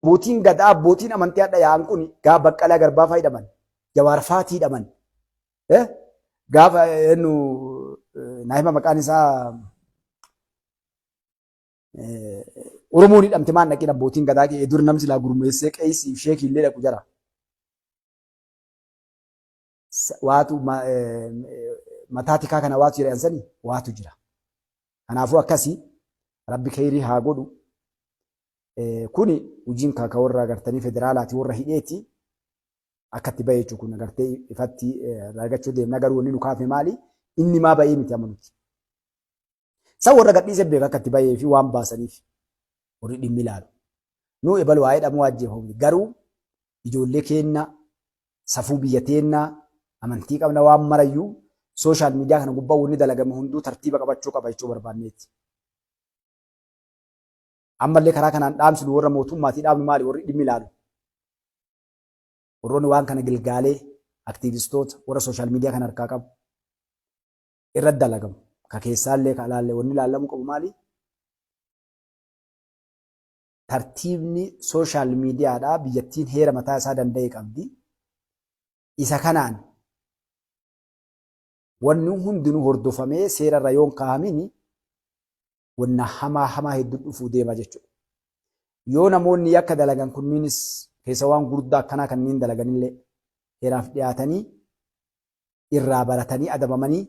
Abbootiin gadaa, abbootiin amantii hadha yaa'an kun gaafa Baqqalaa Garbaa fa'aa hidhaman, Jawaar fa'aatii hidhaman. Gaafa eenyu naa hima maqaan isaa Oromoon hidhamte maan dhaqin abbootiin gadaa kee dur nam silaa gurmeessee qeessii fi sheekii illee dhaqu jara. Waatu mataa tikaa kana waatu jedhan sani waatu jira. Kanaafuu akkasii rabbi kheyrii haa godhu. Kuni hojiin kaaka warra agartanii federaalaati warra hidheeti akkatti bahe jechuun kun agartee ifatti argachuu deemna garuu wanni nu kaafne maali inni maa bahee miti amma nuti. San warra gadhiise beeka akka itti bahee fi waan baasaniif warri dhimmi ilaalu. Nu ebalu haa jedhamu ajjeefamu garuu ijoollee keenna safuu biyya teennaa amantii qabna waan marayyuu sooshaal miidiyaa kana gubbaa wanni dalagame hunduu tartiiba qabachuu qaba jechuu barbaanneeti. Ammallee karaa kanaan dhaamsinu warra mootummaatii dhaabnu maali warri dhimmi ilaalu. Warroonni waan kana gilgaalee aktiivistoota warra sooshaal miidiyaa kana harkaa qabu irratti dalagamu. Ka keessaallee ka alaallee wanni ilaalamuu qabu maali? Tartiibni sooshaal miidiyaadhaa biyyattiin heera mataa isaa danda'e qabdi. Isa kanaan wanni hundinuu hordofamee seera irra yoon kaa'amini wanna hamaa hamaa hedduu dhufuu deema jechuudha. Yoo namoonni yakka dalagan kunniinis keessa waan gurguddaa akkanaa kanneen dalaganillee heeraaf dhiyaatanii irraa baratanii adabamanii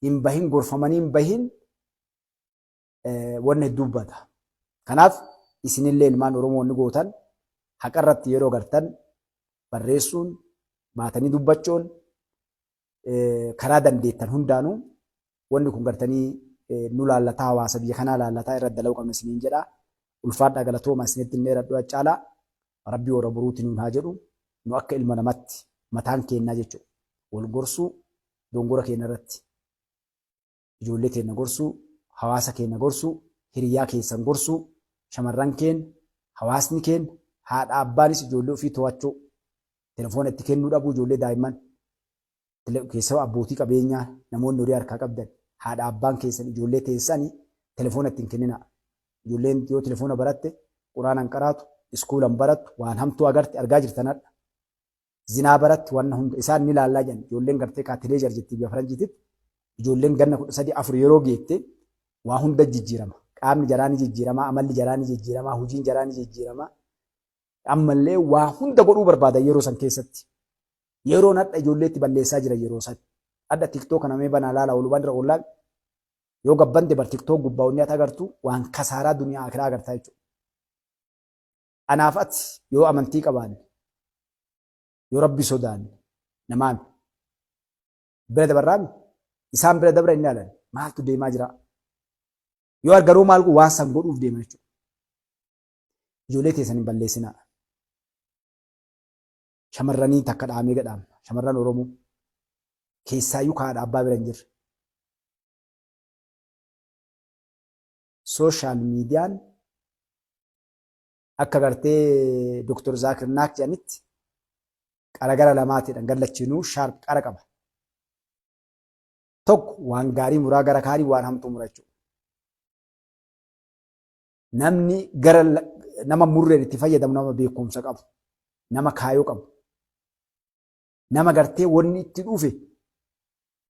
hin bahin gorfamanii hin bahin wanna hedduu bada. Kanaaf isinillee ilmaan Oromoo wanni gootan haqarratti yeroo gartan barreessuun baatanii dubbachuun karaa dandeettan hundaanuu wanni kun gartanii nu laallataa hawaasa biyya kanaa laallataa irra dalaguu qabna isiniin jedha. Ulfaadhaa galatooma isinitti hin dheeradhu caalaa rabbii warra boruuti nuun haa jedhu nu akka ilma namatti mataan keennaa jechuudha. Wal gorsuu dongora keenya irratti ijoollee teenna gorsuu, hawaasa keenna gorsuu, hiriyaa keessan gorsuu, shamarran keenna, hawaasni keenna, haadha abbaanis ijoollee ofii to'achuu, telefoona itti kennuu dhabuu ijoollee daa'imman, keessaa abbootii qabeenyaa namoonni horii harkaa qabdan, haadha abbaan keessan ijoollee teessanii telefoona itti hin kenninaa. Ijoolleen yoo telefoona baratte quraana hin qaraatu, iskuula hin barattu, waan hamtuu agarti argaa jirtan hadha. Zinaa baratti wanna hunda isaan ni laallaa jedhan ijoolleen gartee kaa tineejar jetti biyya faranjiititti ijoolleen ganna 13 4 yeroo geette waa hunda jijjiirama qaamni jaraa ni jijjiirama amalli jaraa ni jijjiirama hojiin jaraa ni jijjiirama ammallee waa hunda godhuu barbaada yeroo san keessatti yeroon hadha ijoolleetti balleessaa jira yeroo san hadha tiktoo kana mee banaa laala olumaan irra oollaan yoo gabbante bar tiktoo gubbaa wanni ati agartu waan kasaaraa duniyaa akiraa agartaa jechuudha. Anaaf ati yoo amantii qabaanne, yoo Rabbi sodaanne, namaami. Bira dabarraami? Isaan bira dabra inni alan. Maaltu deemaa jira? Yoo argaruu maal waan san godhuuf deema jechuudha. Ijoollee teessan hin balleessinaa. Shamarranii takka dhaamee gadhaamna. Shamarran Oromoo keessaayyuu ka haadha abbaa bira hin jirre. Sooshaal miidiyaan akka gartee Dr. Zaakir Naak jedhanitti qara gara lamaatiidhaan gar lachinuu shaarp qara qaba. Tokko waan gaarii muraa gara kaanii waan hamtuu mura jechuudha. Namni gara nama murreen itti fayyadamu nama beekumsa qabu, nama kaayoo qabu, nama gartee wanni itti dhufe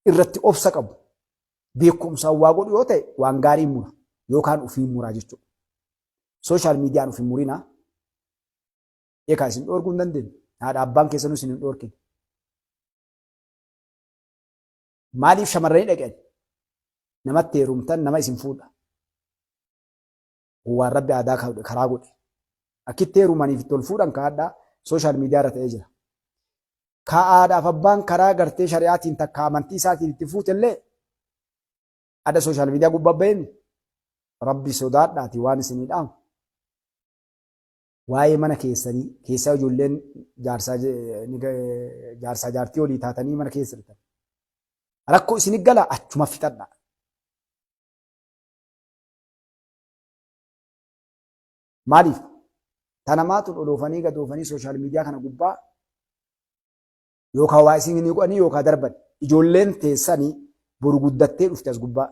irratti obsa qabu, beekumsaan waa godhu yoo ta'e waan gaarii mura yookaan ofiin muraa jechuudha. Sooshaal miidiyaan of hin murinaa. Eekaa isin dhoorguu hin dandeenye. Haadha abbaan keessanuu isin hin dhoorkine. Maaliif shamarranii dhaqan? Namatti heerumtan nama isin fuudha. Waan rabbi aadaa karaa godhe. Akkitti heerumaniif itti ol fuudhan kaadhaa sooshaal miidiyaa irra ta'ee jira. Ka haadhaaf abbaan karaa gartee shari'aatiin takka amantii isaatiin itti fuutellee adda sooshaal miidiyaa gubbaa baheen rabbi sodaadhaati waan isinii dhaamu. Waa'ee mana keessanii keessaa ijoolleen jaarsaa jaarsaa jaartii olii taatanii mana keessa jirtan. Rakkoo isin gala achuma fixadha. Maaliif? Tanamaatuun oloofanii gadoofanii sooshaal miidiyaa kana gubbaa yookaan waa isin ni godhanii yookaan darban. Ijoolleen teessanii boru guddattee dhufte as gubbaa.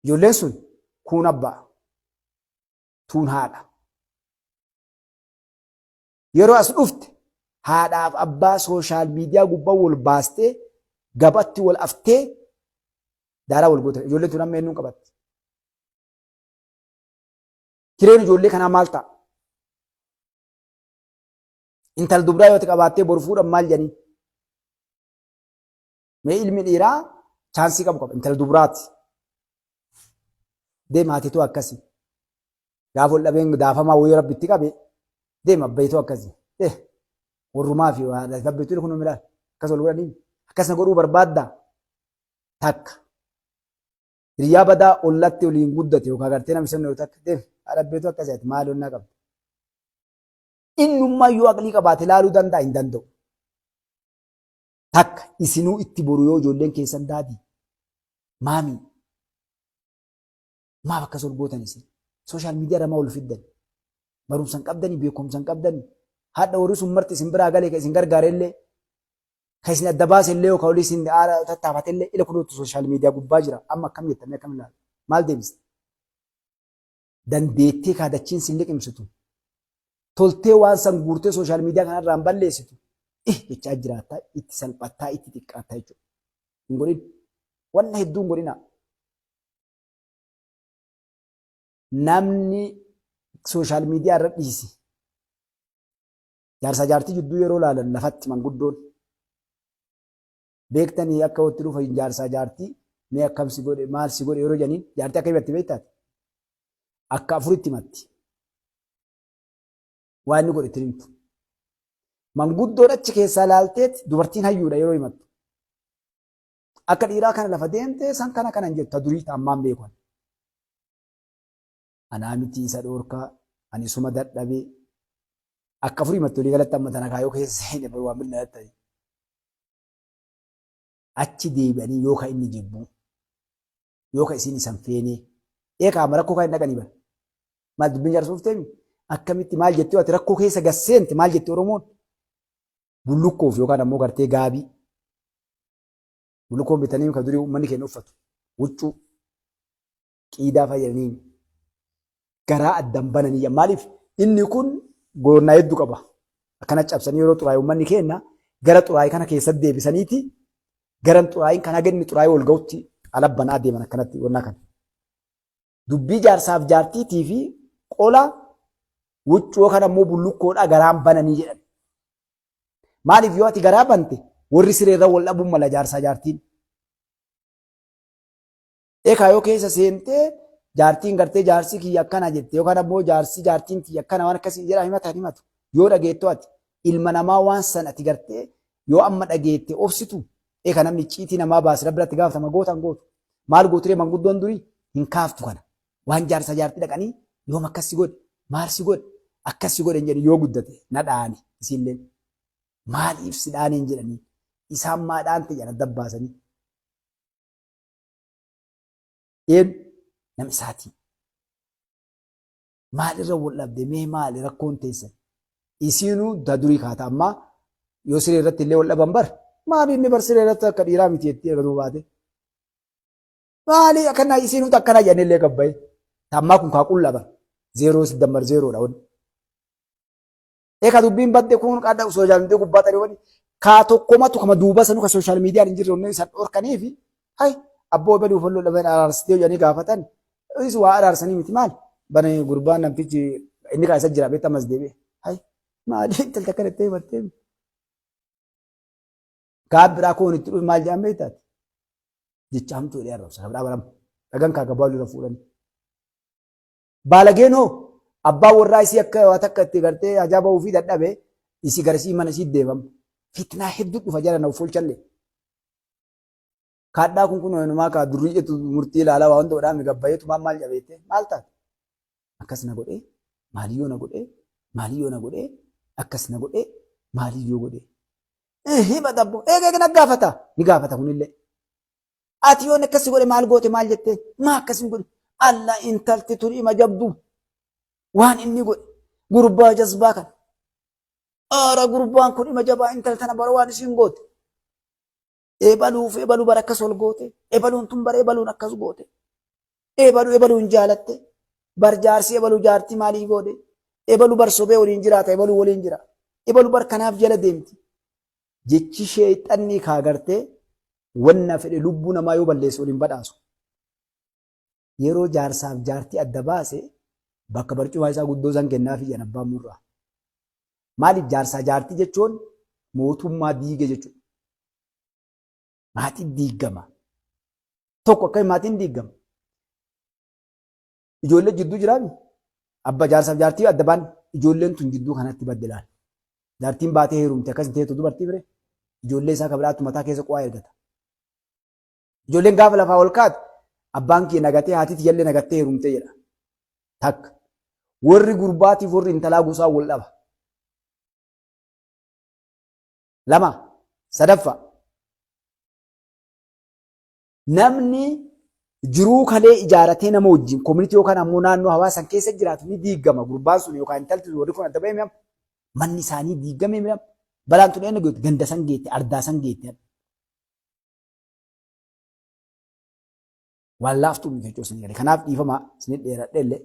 Ijoolleen sun kuun abbaa, tuun haadha. Yeroo as dhufte haadhaaf abbaa social media gubbaa wal baastee gabatti wal aftee daaraa wal goote. Ijoolleen tun amma eenyuun qabatti? Hireen ijoollee kanaa maal ta'a? Intal dubraa yoo qabaattee boru fuudhan maal jedhanii? Mee ilmi dhiiraa chaansii qabu qaba. Intala dubraati. Deema haatituu akkasi. Gaafa ol dhabeen daafamaa wayii rabbi itti qabe deema abbayituu akkasi. Eh warrumaa fi abbayituu kun milaal akkas ol godhanii akkas na godhuu barbaadda takka. Hiriyaa badaa ollatti waliin guddate yookaan gartee namni sirna yoo takka deema haadha abbayituu akkasi ati maal onnaa qabda. Innummaa yoo aqlii qabaate ilaaluu danda'a hin danda'u. Takka isinuu itti boru yoo ijoolleen keessan daddy, mommy, maaf akkas ol gootan isin? Social media irra maa ol fiddan? Barumsa hin qabdanii, beekumsa hin qabdanii. Hadha warri sun marti isin biraa galee kan isin gargaare illee, kan isin adda baase illee yookaan olii isin tattaafate illee ila kunuutu social media gubbaa jira. Amma akkam jettamee akkam ilaala? Maal deebista? Dandeettee kaadachiin sin liqimsitu. Toltee waan san guurtee social media kanarraa hin balleessitu. Ih jechaa jiraattaa itti salphattaa itti xiqqaattaa jechuudha. Hin godhin. Wanna hedduu hin godhinaa. Namni social media irra dhiisi. Jaarsaa jaartii jidduu yeroo laalan lafatti manguddoon. Beektanii akka watti dhufa jaarsaa jaartii mee akkam si godhe maal si godhe yeroo jedhaniin jaartii akka himatti beektaati. Akka afuritti himatti. Waan inni godhe itti himtu. Manguddoon achi keessaa laalteet dubartiin hayyuudha yeroo himattu. Akka dhiiraa kana lafa deemtee san kana kana hin jettu ta durii ta ammaan beeku. Anaa miti isa dhoorkaa ani suma dadhabee akka afurii himatti walii galatti amma tana kaayoo keessa seene waan birna ta'e. Achi deebi'anii yoo ka inni jibbu yoo ka isiin isan feenee eekaa amma rakkoo kan hin dhaqanii bara. Maal dubbiin jaarsuuf teemi? Akkamitti maal jettee ati rakkoo keessa gasseente maal jetti Oromoon? Bullukkoof yookaan ammoo gartee gaabii. Bulukkoon bitanii kan durii uummanni keenya uffatu. Huccuu qiidaa fayyadanii garaa addan bananii maaliif inni kun goonnaa hedduu qaba. Akkana cabsanii yeroo xuraa'e uummanni keenya gara xuraa'e kana keessatti deebisaniiti gara xuraa'iin kan haga inni xuraa'e ol ga'utti alabbanaa deeman akkanatti wannaa kana. Dubbii jaarsaaf jaartiitii fi qola huccuu kan ammoo bullukkoodhaa garaan bananii jedhan. Maaliif yoo ati garaa bante warri sireerra wal dhabuun mala jaarsaa jaartiin. Ekaa yoo keessa seentee jaartiin gartee jaarsi kiyya akkana jette yookaan ammoo jaarsi jaartiin kiyya akkana waan akkasii jedhaa himatan himatu. Yoo dhageettu ati ilma namaa waan san ati gartee yoo amma dhageette obsitu ekaa namni icciitii namaa baase rabbi irratti gaafatama gootan gootu. Maal gooturee manguddoon durii hin kaaftu kana. Waan jaarsa jaartii dhaqanii yoom akkas si godhe maal si godhe akkas si godhe hin jedhin yoo guddate na dhaani isiilleen. Maaliif si dhaane hin jedhanii isaan maa dhaante jedhan adda baasanii. Een nama isaatii. Maalirra wal dhabde mee maali rakkoon teessan? Isiinuu da durii kaata ammaa yoo siree irratti illee wal dhaban bar maali inni bar siree irratti akka dhiiraa miti jettee erga duuba baate. Maali akkana isiinuu akkana jedhanii illee gabbaye. Ammaa kun kaa qulla bar zeeroo siddambar zeeroodha wanni. Eeka dubbiin badde kun qadda social media gubbaa tarii wani kaa tokkomatu kama duuba sanu ka social media hin jirre onnee isaan dhorkanii fi hay abboo baduu folloo dhaban araarsitee jedhanii gaafatan is waa araarsanii miti maal bana gurbaan namtichi inni kaa isa jira beekta ammas deebi'e hay maali intalti akkana itti himattee gaaf biraa koon itti dhufe maal jedhan beektaati jecha hamtuu jedhee arrabsa kan biraa barama dhagan kaa gabaa dura fuudhanii. Baalageen hoo abbaan warraa isii akka waa takka itti gartee hajaa bahuu fi dadhabe isii gara isii mana isii deemama. Fitnaa hedduu dhufa jala na uffolchalle. Kaadhaa kun kun wanumaa kaa durriitu murtii ilaalaa waa hunda godhaa gabbayeetu maal maal jabeette maal taate. Akkas na godhee maaliyyoo na godhee maaliyyoo na godhee akkas na godhee maaliyyoo godhee. Hima dabbo eegee na gaafata ni gaafata kunillee. Ati yoon akkas si godhe maal goote maal jettee maa akkas hin godhe alla intalti tun ima jabdu waan inni godhe gurbaa jazbaa kana. Aara gurbaan kun ima jabaa intal tana bara waan isin goote. Eebaluuf eebaluu bara akkas ol goote eebaluun tun bara eebaluun akkas goote. Eebaluu eebaluun jaalatte bar jaarsi eebaluu jaartii maalii godhe eebaluu bar sobee waliin jiraata eebaluu waliin jira. Ebalu bar kanaaf jala deemti. Jechi sheexanni kaa gartee wanna fedhe lubbuu namaa yoo balleesse waliin badhaasu. Yeroo jaarsaaf jaartii adda baase bakka barcumaa isaa guddoo san kennaafi jedhan abbaan murraa. Maaliif jaarsaa jaartii jechuun mootummaa diige jechuudha. Maatiin diigama. Tokko akkami maatiin diigama? Ijoollee jidduu jiraami? Abba jaarsaaf jaartii adda baan ijoolleen tun jidduu kanatti badde laal. Jaartiin baatee heerumte akkas hin teetu dubartii bire. Ijoollee isaa kabiraatu mataa keessa qo'aa ergata. Ijoolleen gaafa lafaa ol kaatu abbaan kee nagatee haati tiyyallee nagattee heerumtee jedha. Takka. Warri gurbaatiif warri intalaa gosaa wal dhaba. Lama. Sadaffaa. Namni jiruu kalee ijaaratee nama wajjin community yookaan ammoo naannoo hawaasan keessa jiraatu ni diigama. Gurbaan sun yookaan intalti sun warri kun adda bahee mi'am. Manni isaanii diigamee mi'am. Balaan tun eenyu geetti? Ganda san geetti, ardaa san geetti. Waan laaftuu miti jechuun isin gale. Kanaaf dhiifama isin dheeradhe illee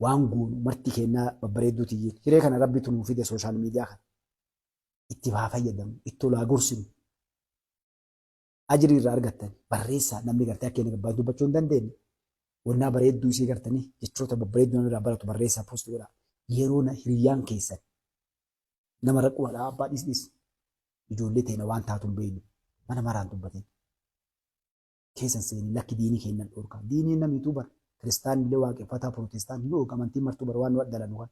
waan goonu marti kennaa babbareedduu tiyyi. Hiree kana rabbitu nuu fide social media kana. Itti haa fayyadamnu, itti olaa gorsinu. Ajrii irraa argattan barreessaa namni gartee akka inni gabbaa dubbachuu hin dandeenye. Wannaa bareedduu isii gartanii jechoota babbareedduu namni irraa baratu barreessaa post godhaa. Yeroo na hiriyyaan keessan nama raquwadhaa abbaa dhiis dhiis. Ijoollee teena waan taatu hin beeknu. Mana maraan dubbatin. Keessan seeni lakki diinii keennan dhorkaa. Diiniin namiituu bar kiristaanni illee waaqeffataa pirootestaan hin dhorka amantiin martuu bar waan nu addalanu kan.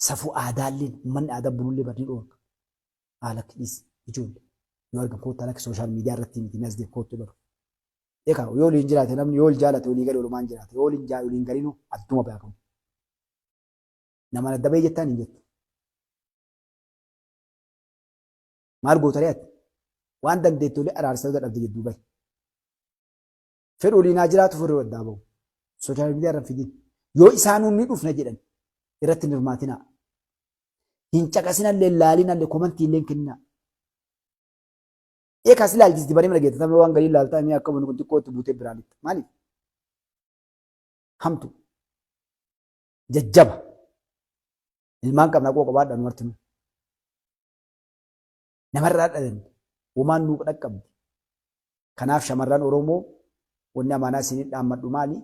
Safuu aadaalleen uummanni aadaa bulullee bar ni dhorka. Haa lakki dhiis ijoollee. Yoo argan koottaa lakki social media irratti miti nas deem koottu baru. Ekaa yoo waliin jiraate namni yoo wal jaalate walii gale walumaan jiraate yoo waliin waliin galinuu adduma beekamu. Nama adda bahee jettaan hin jettu. Maal gootaree ati? Waan dandeettu illee araarsa yoo dadhabde jidduu bahi. Fedhu waliin haa jiraatu fedhu addaa bahu. Social media irra fidin. Yoo isaanuu ni dhufna jedhan irratti hin hirmaatinaa. Hin caqasinallee laalinallee komantii illee hin kenninaa. Eekaas ilaalchisi baree mana geettatame waan galii ilaaltaa inni akka kun xiqqoo itti buutee biraan itti. Maaliif? Hamtu. Jajjaba. Ilmaan qabna qoo qabaadha nu martinuu. Namarraa dhalanne womaan nuu dhaqqabdi. Kanaaf shamarran Oromoo wanni amaanaa isinii dhaammadhu maali?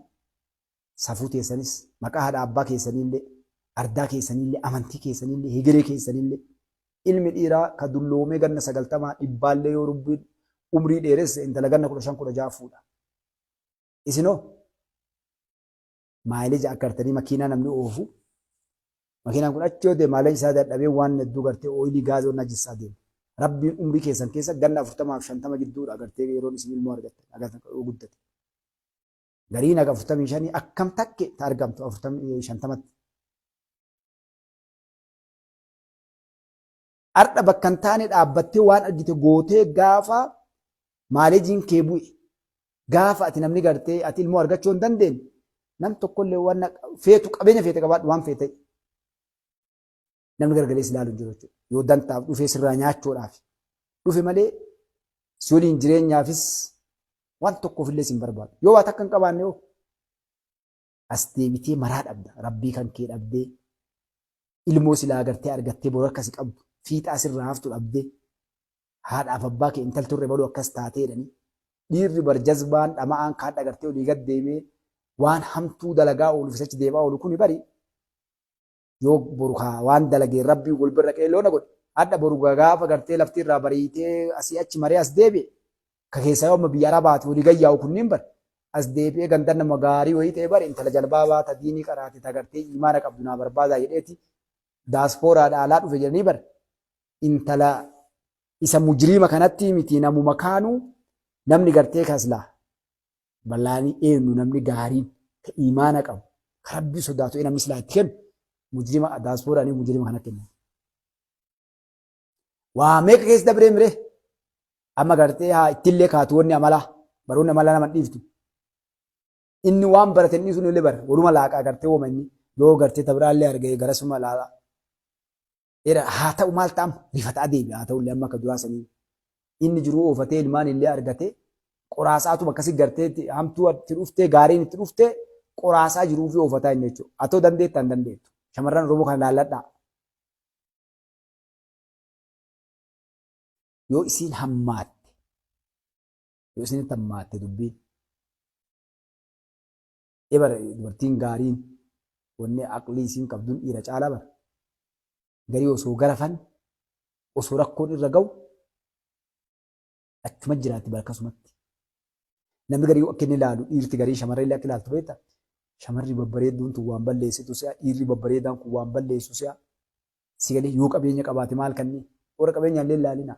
Safuu teessanis maqaa haadha abbaa keessaniillee ardaa keessaniillee amantii keessaniillee hegeree keessaniillee ilmi dhiiraa ka dulloomee ganna 90 dhibbaallee yoo rubbiin umrii dheeresse intala ganna 15 16 fuudha. Isinoo maayileeja akka gartanii makiinaa namni oofu makiinaan kun achi yoo deeme maayileeji isaa dadhabee waan hedduu gartee ooyilii gaazii onnaa jissaa deema. Rabbiin umrii keessan keessa ganna 40 fi 50 gidduudha gartee yeroon isin ilmoo argattan agartan yoo guddate. Gariin haga 45 akkam takke ta argamtu 50tti. Ardha bakka hin taane dhaabbattee waan argite gootee gaafa maaleejiin kee bu'e gaafa ati namni gartee ati ilmoo argachuu hin dandeenye nam tokkollee waan feetu qabeenya feete qabaadhu waan feete namni gargalee si ilaalu hin jiru jechuudha. Yoo dantaaf dhufee sirraa nyaachuudhaaf dhufe malee si waliin jireenyaafis waan tokkoof illee si hin barbaadu. Yoo waa takka hin qabaanne hoo as deebitee maraa dhabda. Rabbii kan kee dhabdee ilmoo silaa agartee argattee boru akka si qabdu fiixaa sirraa haftu dhabdee haadhaaf abbaa kee intal turre baluu akkas taatee jedhanii dhiirri bar jazbaan dhama'aan kaadha agartee olii gad deemee waan hamtuu dalagaa ooluuf achi deemaa oolu kuni bari yoo boru kaa waan dalagee rabbii wal birra qeelloo na godhe hadha boru gaafa gartee lafti irraa bariitee asii achi maree as deebi'e ka keessaa yoo amma biyya arabaati olii gayyaa'u kunniin bar as deebi'ee ganda nama gaarii wayii ta'e bar intala jalbaabaa ta diinii qaraate ta gartee imaana qabdu naa barbaadaa jedheeti daaspooraadha alaa dhufe jedhanii bar intala isa mujriima kanatti miti namuma kaanuu namni gartee kaslaa Balaani eenyu namni gaariin ka imaana qabu ka rabbii sodaatu namni silaa itti kennu mujrima daaspooraanii mujrima kana kenna. Waa meeqa keessa dabree miree amma gartee haa ittillee kaatu wanni amalaa baroonni amalaa nama dhiiftu. Inni waan barate inni sun illee bara waluma laaqaa gartee wooma inni yoo gartee tabiraallee argee garasuma laala. Era haa ta'u maal ta'am rifataa deebi'a haa ta'ullee amma akka duraa sanii inni jiruu oofatee ilmaan illee argatee qoraasaatuma akkasi gartee hamtuu itti dhuftee gaariin itti dhuftee qoraasaa jiruu fi oofataa inni jechuudha. Atoo dandeetta hin dandeettu. Shamarran Oromoo kana laalladhaa. Yoo isiin hammaatte, yoo isinitti hammaatte dubbiin, ebar dubartiin gaariin wanni aqlii isiin qabduun dhiira caalaa bara. Garii osoo garafan, osoo rakkoon irra ga'u achuma jiraatti bara akkasumatti. Namni garii akka inni ilaalu, dhiirti garii shamarra illee akka ilaaltu beektaa? Shamarri babbareedduun tun waan balleessitu si'a, dhiirri babbareedaan kun waan balleessu si'a. Si galee yoo qabeenya qabaate maal kanneen? Warra qabeenya illee ilaalina.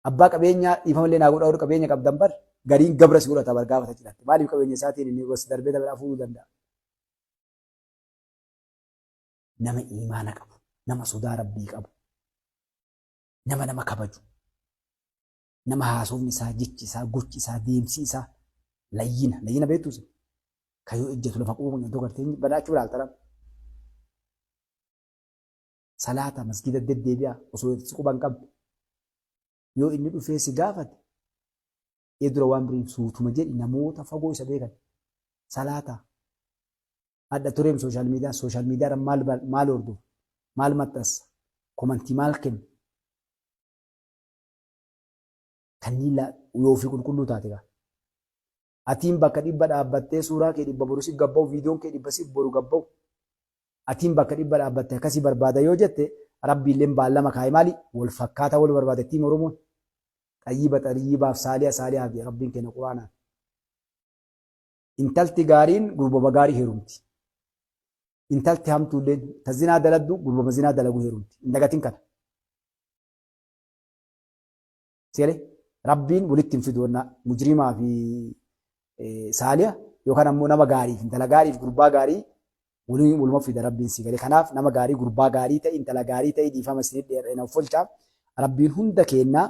Abbaa qabeenyaa dhiifama illee naa godhaa, warra qabeenya qabdan bar gariin gabra si godhata bar gaafa tajaajilatti. Maaliif qabeenya isaatiin inni gosa darbee darbee fuudhuu danda'a. Nama iimaana qabu, nama sodaa rabbii qabu, nama nama kabaju, nama haasofni isaa, jechi isaa, gochi isaa, deemsi isaa layyina. Layyina beektuu isin? Kan yoo ejjatu lafa quba qunyatoo gartee badhaachuu ilaalta. Salaata masgiida deddeebi'a osoo si quba hin qabne. Yoo inni dhufee si gaafate, ee dura waan biriin suutuma jedhi, namoota fagoo isa beekan. Salaata. Hadha tureem social media, social media maal maal hordofu, maal maxxansa, komantii maal kenna. Kanneen yoo ofii qulqulluu taate gaa. Atiin bakka 100 dhaabbattee suuraa kee 100 boru si gabba'u, viidiyoon kee 100 si boru gabba'u. Atiin bakka 100 dhaabbatte akkasii barbaada yoo jette, rabbiilleen baallama kaa'e maali? Wal fakkaataa wal barbaada ittiin Oromoon. Xayyiba xayyibaaf, saaliha saalihaaf jedhe rabbiin kenna quraanaan. Intalti gaariin gurbama gaarii heerumti. Intalti hamtuulleen ta zinaa daladdu gurbama zinaa dalagu heerumti. Hin dagatin kana. Seelee rabbiin walitti hin fidu wanna mujrimaa fi saaliha yookaan ammoo nama gaariif intala gaariif gurbaa gaarii waliin waluma fida rabbiin si galee. Kanaaf nama gaarii, gurbaa gaarii ta'e, intala gaarii ta'e, dhiifama isinit dheerina folcha. Rabbiin hunda kennaa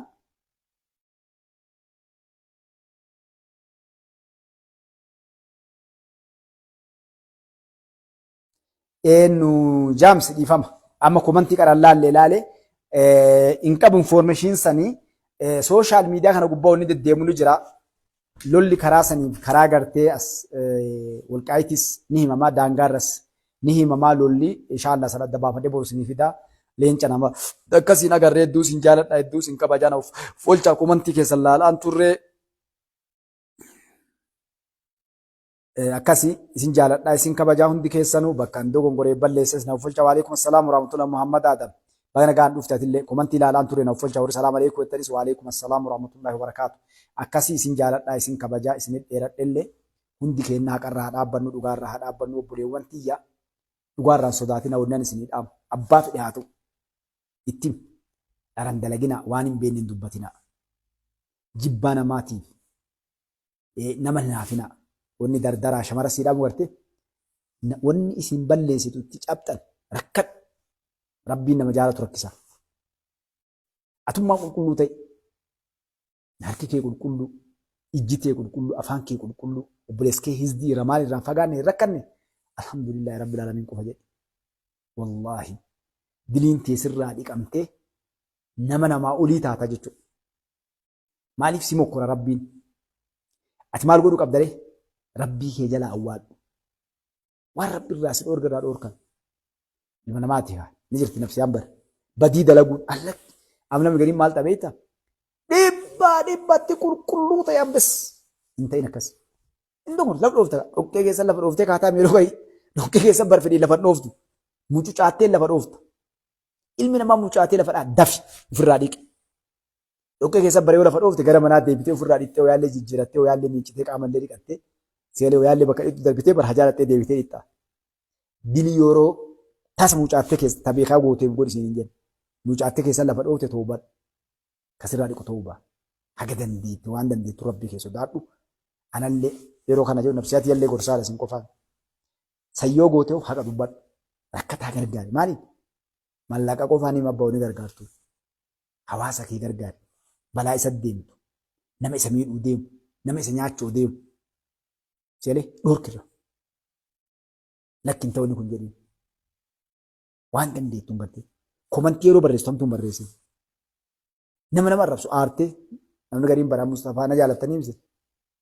eenyu jaamsi dhiifama. Amma komantii qaran laalle laale hin qabu information sanii. Social media kana gubbaa wanni deddeemu ni jira. Lolli karaa saniif karaa gartee as walqaayitis ni himamaa, daangaarras ni himamaa lolli. Inshallah sana adda baafadhee boru isinii fida. Leenca nama akkasiin agarree, hedduu isin jaaladha, hedduu isin kabajaa, na folchaa. Komantii keessan laalaan turree. Akkasi isin jaaladha, isin kabajaa hundi keessanuu. Bakka hin dogongoree balleesses na uffolcha. Waalaikum assalaam warahmatullahi. Muhammad Adam, baga nagaan dhufte. Atillee komantii ilaalaan ture, na uffolcha. Warri salaam alaikum jettanis, waalaikum assalaam warahmatullahi wabarakaatu. Akkasi isin jaaladha, isin kabajaa, isin dheeradhellee. Hundi keenya haqarraa haa dhaabbannu, dhugaarraa haa dhaabbannu. Obboleewwan tiyya, dhugaarraan sodaatina. Wannan isinii dhaamu, abbaa fedhe haa ta'u, ittiin dharan dalagina, waan hin beekne hin dubbatina, jibbaa namaatiif nama hin haafina. Wanni dardaraa shamara sii dhaamu garte, wanni isin balleessitu itti cabxan rakkadhu. Rabbiin nama jaalatu rakkisa. Atummaa qulqulluu ta'e, harki kee qulqulluu, ijji tee qulqulluu, afaan kee qulqulluu, obboleessi kee hizdii irra maal irraan fagaanne hin rakkanne, alhamdulillahi rabbil aalamiin qofa jedhe. Wallaahi diliin tee sirraa dhiqamtee nama namaa olii taata jechuudha. Maaliif si mokkora rabbiin? Ati maal godhuu qabda ree? Rabbii kee jala awwaadhu. Waan rabbi irraa si dhoorga irraa dhoorkan. Ilma namaati haa. Ni jirti nafsiyaan bara. Badii dalaguun allatti. Amma namni gariin maal ta'a beektaa? Dhibbaa dhibbatti qulqulluu ta'e ambes. Hin ta'in akkas. Hin dogongortu, lafa dhoofta. Dhoqqee keessa lafa dhooftee kaataa miiroo gahi. Dhoqqee keessa barfidhii lafa dhooftu. Mucucaattee lafa dhoofta. Ilmi namaa mucucaatee lafa dhaa dafi ofirraa dhiqe. Dhoqqee keessa baree lafa dhoofte gara manaa deebitee ofirraa dhiqxee, wayaallee jijjiirattee, wayaallee miiccitee, qaamallee dhiqattee, seelee wayaallee bakka dhiqxu darbitee bara hajaalattee deebitee dhiqxa. Dili yeroo tasa mucaattee keessa tabeekaa gooteef godhi siin hin jenne. Mucaattee keessa lafa dhoofte toobadhu. Kasirraa dhiqu toobaa. Haga dandeettu waan dandeettu rabbii kee sodaadhu. Anallee yeroo kana jedhu nafsiyaati yallee gorsaadha isin qofaan. Sayyoo gootee haqa dubbadhu. Rakkataa gargaari. Maaliif? Mallaqa qofaan hima abbaa ni gargaartu. Hawaasa kee gargaari. Balaa isa deemtu. Nama isa miidhuu deemu. Nama isa nyaachuu deemu. Seelee dhorkirra. Lakki hin ta'u inni kun jedhiin. Waan dandeettuun gartee. Komantii yeroo barreessitu hamtuun barreessin. Nama nama arrabsu aartee, namni gariin baraa Mustafaa na jaalattanii miti.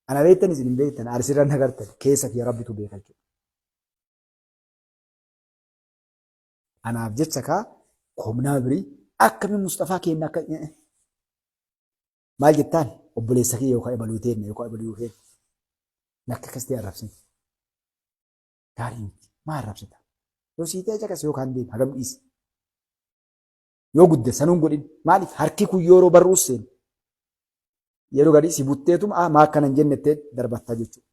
Ana beektan, isin hin beektan, arsirra na gartan, keessa kiyya rabbitu beeka jechuudha. Anaaf jecha kaa koomnaa birii akkamiin Mustafaa keenya akka Maal jettaan obboleessa kiyya yookaan ebaluu teenna yookaan ebaluu keenna. Lakki akkas ta'e arrabsin. Gaarii miti. Maa arrabsita? Yoo sii ta'e caqasi yookaan deemi hagam dhiisi. Yoo gudde sanuun godhin. Maaliif harki kun yeroo barruus seenu. Yeroo gadi si butteetuma ah maa akkana hin jennettee darbattaa jechuudha.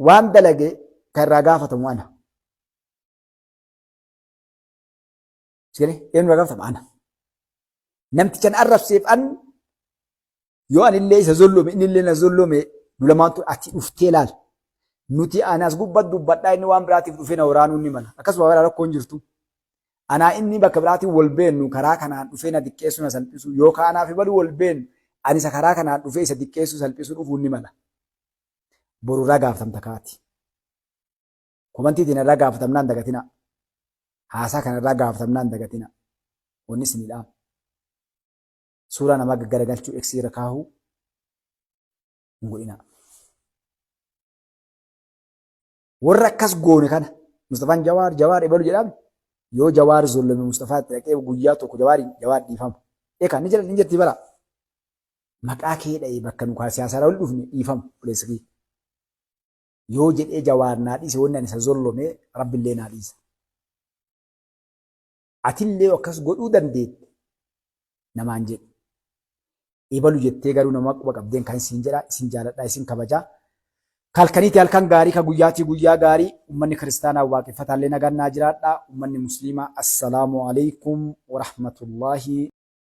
Waan dalage kan irraa gaafatamu ana. Sigale eenyu irraa gaafatama ana. Namtichan arrabseef an yoo anillee isa zollome innillee na zollome nu lamaantu ati dhuftee laal. Nuti anas gubbat dubbadhaa inni waan biraatiif dhufee na waraanuu ni mala. Akkasuma bara rakkoon jirtu. Anaa inni bakka biraatiin wal beennu karaa kanaan dhufee na diqqeessuu na salphisu yookaan anaaf ibaluu wal beennu ani isa karaa kanaan dhufee isa diqqeessuu salphisuu dhufuu ni mala. Boru irraa gaafatamta kaati. Komantiitiin irraa gaafatamnaan dagatina. Haasaa kana irraa gaafatamnaan dagatina. Wanni isinii dhaamu. Suuraa namaa gaggaragalchuu eksii irra kaahuu hin godhinaa. Warra akkas goone kana Mustafaan Jawaar Jawaar ebalu jedhaame yoo Jawaar zollome Mustafaa itti dhaqee guyyaa tokko Jawaariin Jawaar dhiifama. Eekaa ni jedhan ni jirti bara. Maqaa kee dha'ee bakka nu siyaasaa wal dhufne dhiifama obboleessa kiyya. Yoo jedhee Jawaar naa dhiise wanni ani isa zollome Rabbillee naa dhiisa. Atillee akkas godhuu dandeette namaan jedhi. Ebalu jettee garuu nama quba qabdeen kan isin jedha isin jaaladha isin kabajaa. Kalkaniiti halkan gaarii ka guyyaatii guyyaa gaarii ummanni kiristaanaa waaqeffataallee nagaan naa jiraadha ummanni musliimaa assalaamu alaikum warahmatullaahi.